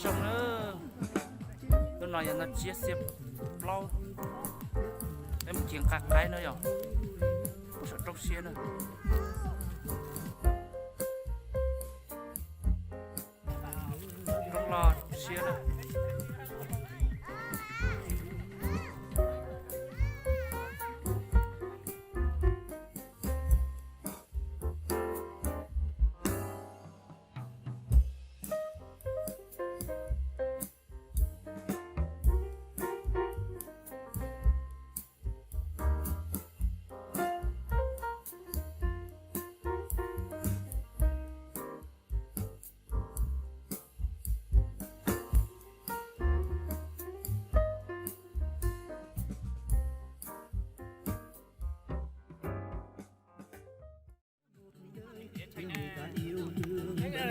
Zoo na, hnub no yog ntau tsiab xiab plaub, peb mus cig nqaij qaib na yog, pem saum roob siab na. Roob loj siab na.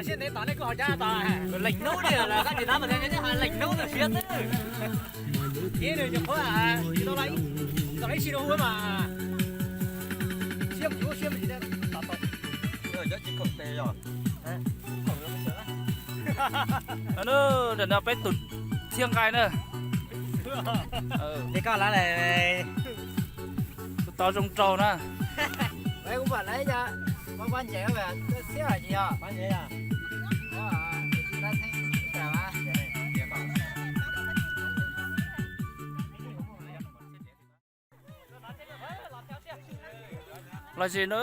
Siab ntev tom nej kuj haus cab tom. Leem hnub diam los koj tsis tab mas leem hnub nws siab xwb. Ib nws nyuam qhuav tsis tau los ib, tau ib si rau hu mas siab mus siab mus tsis tau. Ntawm no peb tus txhiab nqaij na. Ces koj lawv tus tau zoo nraug na. Los ze na,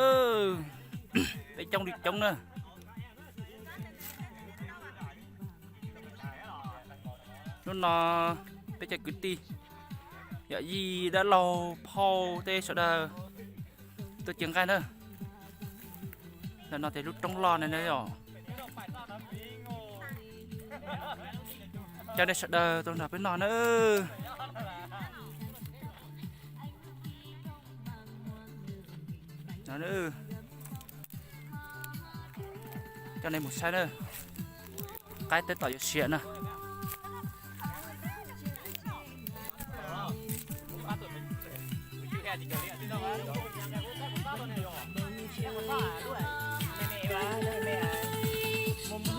peb coob li coob na. Hnub no peb cov kwv tij, yawm yij, dab laug, phauj, tej sawv daws tuaj cig nqaij na. Ntawm no ces lub roob loj ne na yom. Coj nej sawv daws tuaj nrog peb noj na. Coj nej mus saib na, qaib tab tom yuav siav na.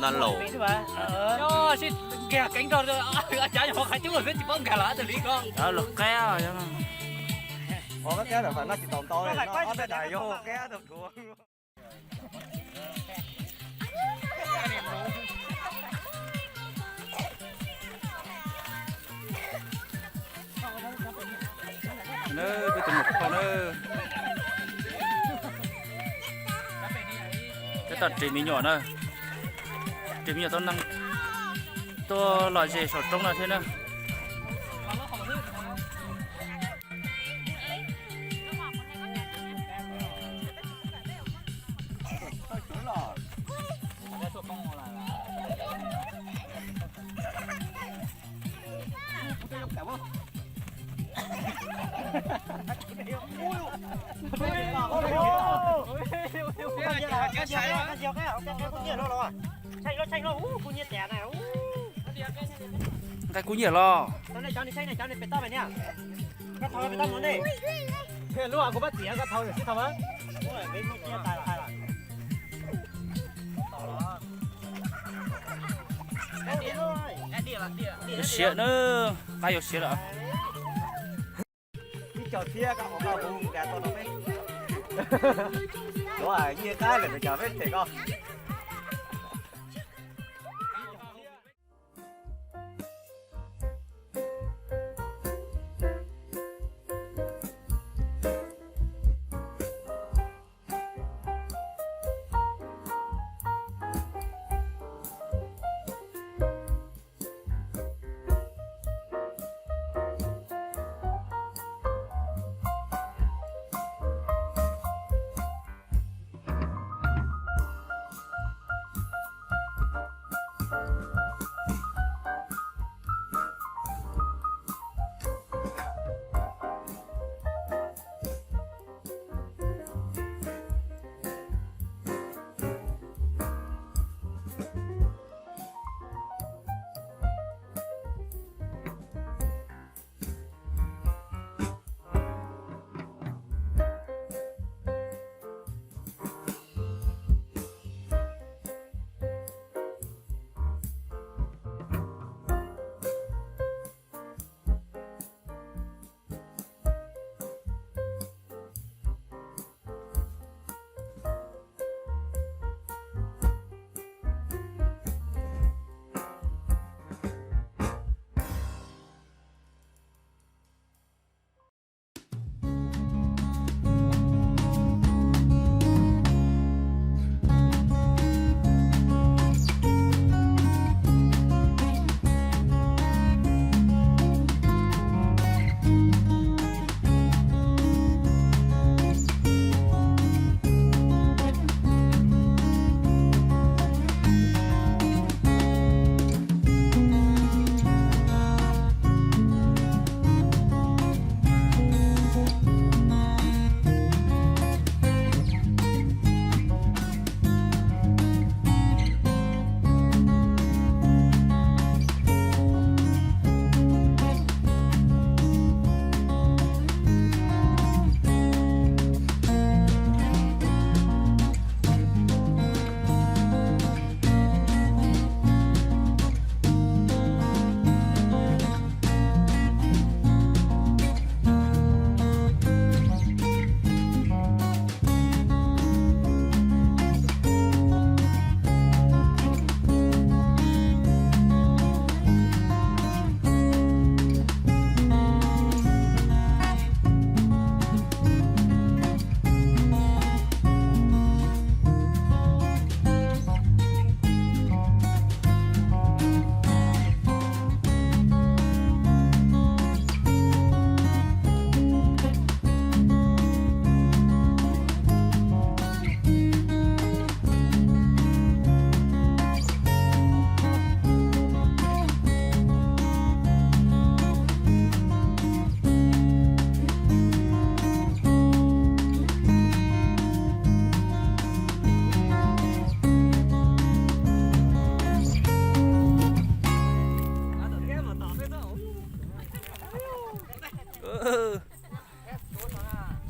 Noj laus. Nkag keeb rau, cav yog qhov cub xwb tsis paub nkag los tus li ko. Los qab. Peb tus muam phauj na, peb tau ris me nyuam na, ris me nyuam tau neeg tuaj lom zem saum roob no thiab na. Nqaij kub nyiam los. Yuav siav na, qaib yuav siav lawm. Ib co thiab koj, koj kuv nkag tau rau peb. Nyiaj qab lawm, cov peb them koj.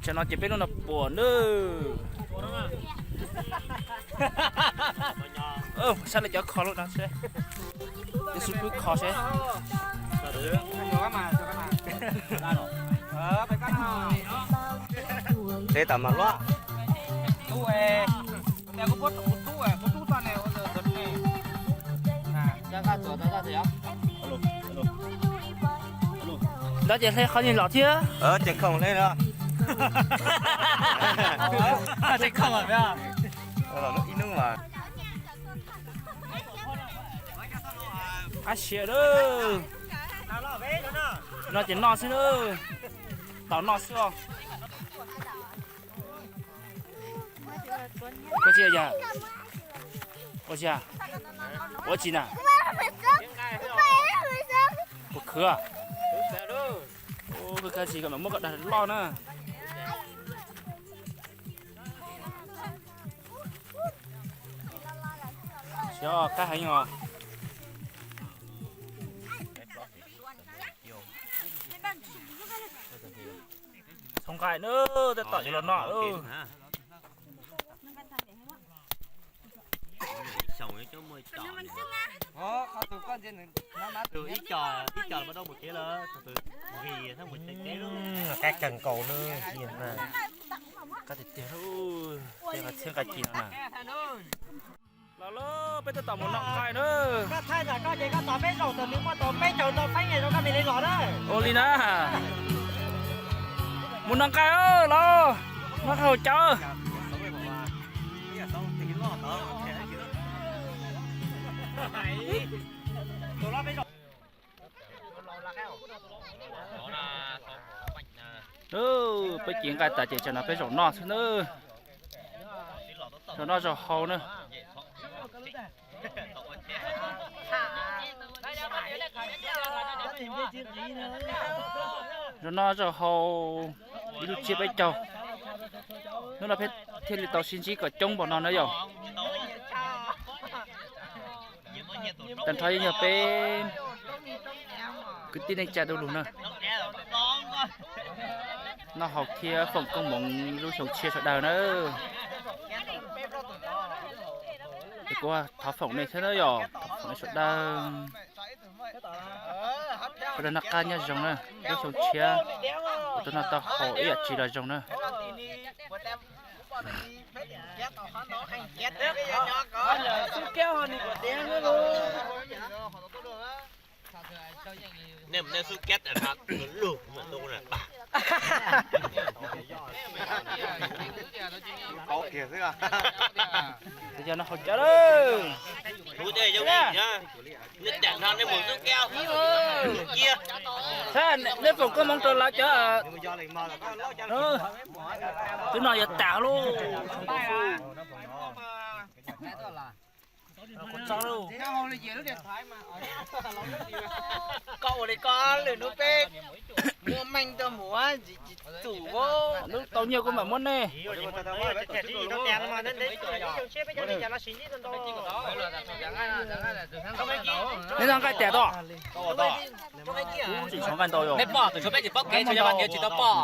Tsam no ces peb lub no puas nawb. Sab lawv cov kho lub no seb. Tus xib pwb kho seb. Peb tam mas luaj. Ntawd ces hle qhov ni los thiab. Ces khoom hle no. Ces khoom ib hnub mas. Qab siab lawm. No ces noj xwb na. Tos noj xwb os. Koj tsis yog, ua tsis, ua tsis na. Puas khwv? Koj tsis kom muab koj dag loj na. Xyov qab heev os. Txhob nqaij na, tab tom yuav los noj. Qab kawg nkaus na, qab tiag tiag, txhiab nqaij ci no na. Los lawm, peb tab tom mus noj nqaij na. Koj thaij ntawm koj ces koj tos peb zaum, tus nws muaj tau peb caug rau feeb zoo koj mam li los na. Ua li na. Mus noj nqaij los, noj nqaij haus cawv. Peb ci nqaij tas ces tsam no peb zaum noj xwb na. Zaum noj zaum haus na. Zaum noj zaum haus ib lub tsiab peb caug. Hnub no peb thiaj li tau sib ntsib kom coob npaum no na yom. Tag nrho yeej yog peb kwv tij neej tsa du lug na. Noj haus thiab foom koob hmoov lub xyoo tshiab sawv daws na. Es kuv thov foom nej thiab na yom, thov foom nej sawv daws. Sawv daws noj qab nyob zoo na, lub xyoo tshiab kuv tuaj noj tau haus ib yam tsis los zoo na. Twb yog no haus cawv lawm. Saib nej foom koob hmoov rau lawv cov, twb no yuav tas lauj. Koj ua li koj, lwm hnub peb muaj meej tuaj mus tsis tsum. Hnub tau nyiaj kuv mam muab nej. Neb noj nqaij tas tod? Kuv tsis tshuav nqaij ntau yom. Neb pom, tus tshuav peb tsis paub kev, tshuav yog tias tsis tau pom.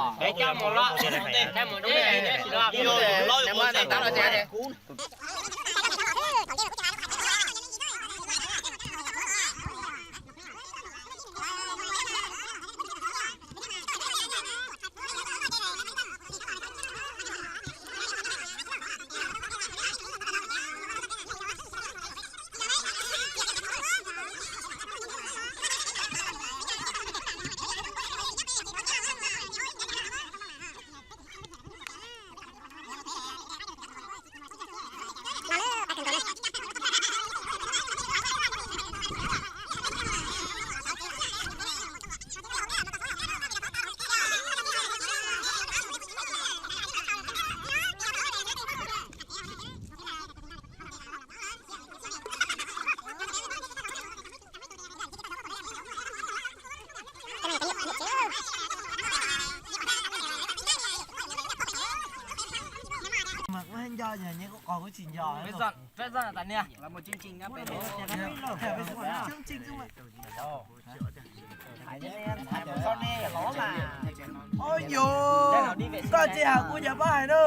Tsis hais kuv yog pab hais na.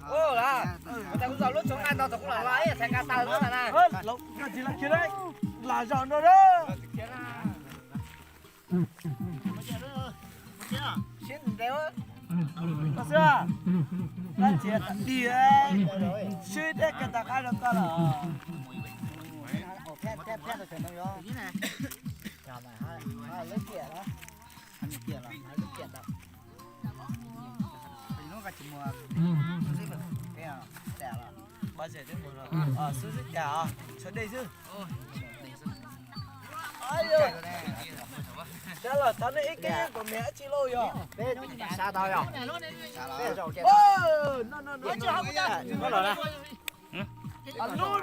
Ua tas kuv zaum lub tsoom nqaij ntau thaum kuv los los ib yam txhais nqa taw lub ntawd na. Koj tsis los kiag na, lam zaum no na. Koj xwb, koj txiav tas dig, swb thiab kiag tag qab rau koj los. Xub xwb cas, tshuav dej xwb. Sab los thov nej ib keb yeeb kom me dab tsi lauj yog? Lub